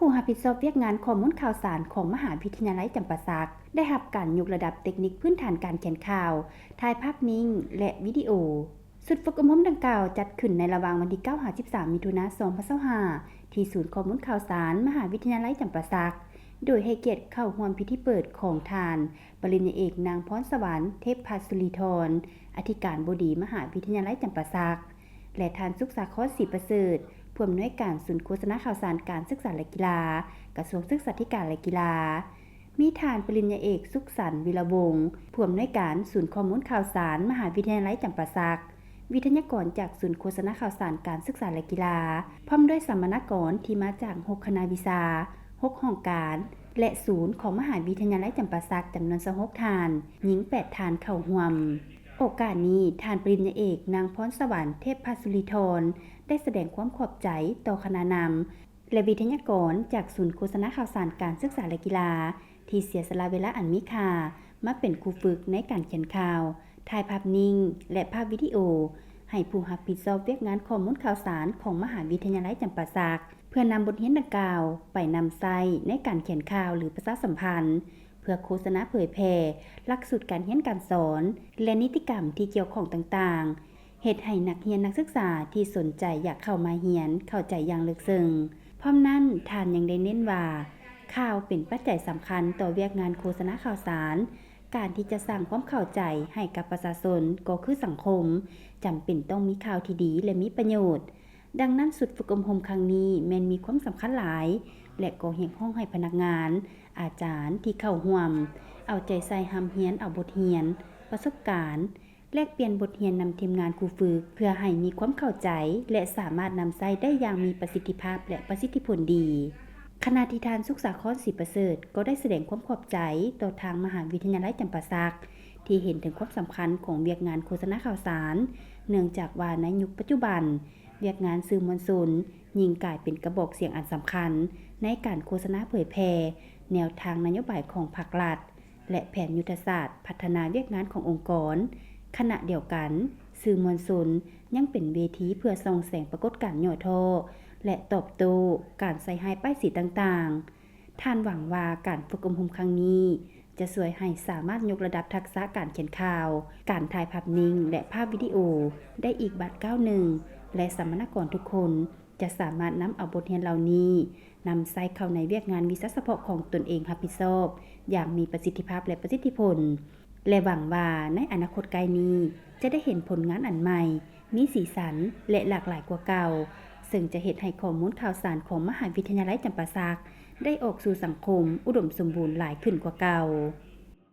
ຜູ້ຮັບຜິດຊອບວຽກງານຂໍ້ມູນຂ່າວສານຂອງມະຫາວິທະຍາໄລຈຳປາສັກ ໄດ້ຮັບການຍົກລະດັບເຕັກນິກພື້ນຖານການຂຽນຂ່າວ, ຖ່າຍພາບນິ້ງ ແລະ ວິດີໂອ. ຊຸດຝຶກອົບຮົມດັ່ງກ່າວຈັດຂຶ້ນໃນລະຫວ່າງວັນທີເກົ້າຫາສິບສາມ ມິຖຸນາ ສອງພັນຊາວຫ້າ ທີ່ສູນຂໍ້ມູນຂ່າວສານມະຫາວິທະຍາໄລຈຳປາສັກ, ໂດຍໃຫ້ກຽດເຂົ້າຮ່ວມພິທີເປີດຂອງທ່ານ ປະລິນຍາເອກ ນາງ ພອນສະຫວັນ ເທບພັດສຸລີທອນ ອະທິການບໍດີມະຫາວິທະຍາໄລຈຳປາສັກ ແລະ ທ່ານ ສຸກສາຄອນ ສີປະເສີດ ຜູ້ອຳນວຍການສູນໂຄສະນາຂ່າວສານການສຶກສາ ແລະ ກິລາ ກະຊວງສຶກສາທິການ ແລະ ກິລາ, ມີທ່ານປະລິນຍາເອກ ສຸກສັນ ວິລະວົງ ຜູ້ອຳນວຍການສູນຂໍ້ມູນຂ່າວສານມະຫາວິທະຍາໄລຈຳປາສັກ, ວິທະຍາກອນຈາກສູນໂຄສະນາຂ່າວສານການສຶກສາ ແລະ ກິລາ, ພ້ອມດ້ວຍສຳມະນາກອນທີ່ມາຈາກຫົກຄະນະວິຊາ, ຫົກຫ້ອງການ ແລະ ສູນຂອງມະຫາວິທະຍາໄລຈຳປາສັກ ຈຳນວນຊາວຫົກທ່ານ, ຍິງແປດທ່ານເຂົ້າຮ່ວມ. ໂອກາດນີ້, ທ່ານປະລິນຍາເອກ ນາງ ພອນສະຫວັນ ເທບພັດສຸລີທອນ ໄດ້ສະແດງຄວາມຂອບໃຈຕໍ່ຄະນະນຳ ແລະ ວິທະຍາກອນຈາກສູນໂຄສະນາຂ່າວສານການສຶກສາ ແລະ ກິລາ ທີ່ເສຍສະຫຼະເວລາອັນມີຄ່າມາເປັນຄູຝຶກໃນການຂຽນຂ່າວ, ຖ່າຍພາບນິ້ງ ແລະ ພາບວິດີໂອ ໃຫ້ຜູ້ຮັບຜິດຊອບວຽກງານຂໍ້ມູນຂ່າວສານຂອງມະຫາວິທະຍາໄລຈຳປາສັກ, ເພື່ອນຳບົດຮຽນດັ່ງກ່າວໄປນຳໃຊ້ໃນການຂຽນຂ່າວ ຫຼື ປະຊາສຳພັນ ເພື່ອໂຄສະນາເຜີຍແຜ່ຫຼັກສູດການຮຽນການສອນ ແລະ ນິຕິກຳທີ່ກ່ຽວຂ້ອງຕ່າງໆ, ເຮັດໃຫ້ນັກຮຽນນັກສຶກສາທີ່ສົນໃຈຢາກເຂົ້າມາຮຽນເຂົ້າໃຈຢ່າງເລິກເຊິ່ງ. ພ້ອມນັ້ນ, ທ່ານຍັງໄດ້ເນັ້ນວ່າ ຂ່າວເປັນປັດໄຈສຳຄັນຕໍ່ວຽກງານໂຄສະນາຂ່າວສານ. ການທີ່ຈະສ້າງຄວາມເຂົ້າໃຈໃຫ້ກັບປະຊາຊົນກໍຄືສັງຄົມ, ຈຳເປັນຕ້ອງມີຂ່າວທີ່ດີ ແລະ ມີປະໂຫຍດ. ດັ່ງນັ້ນ, ຊຸດຝຶກອົບຮົມຄັ້ງນີ້ແມ່ນມີຄວາມສຳຄັນຫຼາຍ ແລະ ກໍຮຽກຮ້ອງໃຫ້ພະນັກງານ, ອາຈານທີ່ເຂົ້າຮ່ວມ ເອົາໃຈໃສ່ຮ່ຳຮຽນເອົາບົດຮຽນ, ປະສົບການ, ແລກປ່ຽນບົດຮຽນນຳທີມງານຄູຝຶກ ເພື່ອໃຫ້ມີຄວາມເຂົ້າໃຈ ແລະ ສາມາດນຳໃຊ້ໄດ້ຢ່າງມີປະສິດທິພາບ ແລະ ປະສິດທິຜົນດີ. ຂະນະທີ່ທ່ານ ສຸກສາຄອນ ສີປະເສີດ ກໍໄດ້ສະແດງຄວາມຂອບໃຈຕໍ່ທາງມະຫາວິທະຍາໄລຈຳປາສັກ ທີ່ເຫັນເຖິງຄວາມສຳຄັນຂອງວຽກງານໂຄສະນາຂ່າວສານ, ເນື່ອງຈາກວ່າໃນຍຸກປັດຈຸບັນ, ວຽກງານສື່ມວນຊົນຍິ່ງກາຍເປັນກະບອກສຽງອັນສຳຄັນໃນການໂຄສະນາເຜີຍແຜ່ແນວທາງນະໂຍບາຍຂອງພັກລັດ ແລະ ແຜນຍຸດທະສາດພັດທະນາວຽກງານຂອງອົງກອນ. ຂະນະດຽວກັນ, ສື່ມວນຊົນຍັງເປັນເວທີເພື່ອສ່ອງແສງປາກົດການຫຍໍ້ທໍ້ ແລະ ຕອບໂຕ້ການໃສ່ຮ້າຍປ້າຍສີຕ່າງໆ. ທ່ານຫວັງວ່າການຝຶກອົບຮົມຄັ້ງນີ້ຈະຊ່ວຍໃຫ້ສາມາດຍົກລະດັບທັກສະການຂຽນຂ່າວ, ການຖ່າຍພາບນິ້ງ ແລະ ພາບວິດີໂອໄດ້ອີກບາດກ້າວໜຶ່ງ ແລະ ສຳມະນາກອນທຸກຄົນ ຈະສາມາດນຳເອົາບົດຮຽນເຫຼົ່ານີ້ນຳໃຊ້ເຂົ້າໃນວຽກງານວິຊາສະເພາະຂອງຕົນເອງຮັບຜິດຊອບຢ່າງມີປະສິດທິພາບ ແລະ ປະສິດທິຜົນ ແລະ ຫວັງວ່າໃນອະນາຄົດໃກ້ນີ້ຈະໄດ້ເຫັນຜົນງານອັນໃໝ່, ມີສີສັນ ແລະ ຫຼາກຫຼາຍກວ່າເກົ່າ, ເຊິ່ງຈະເຮັດໃຫ້ຂໍ້ມູນຂ່າວສານຂອງມະຫາວິທະຍາໄລຈຳປາສັກໄດ້ອອກສູ່ສັງຄົມອຸດົມສົມບູນຫຼາຍຂຶ້ນກວ່າເກົ່າ.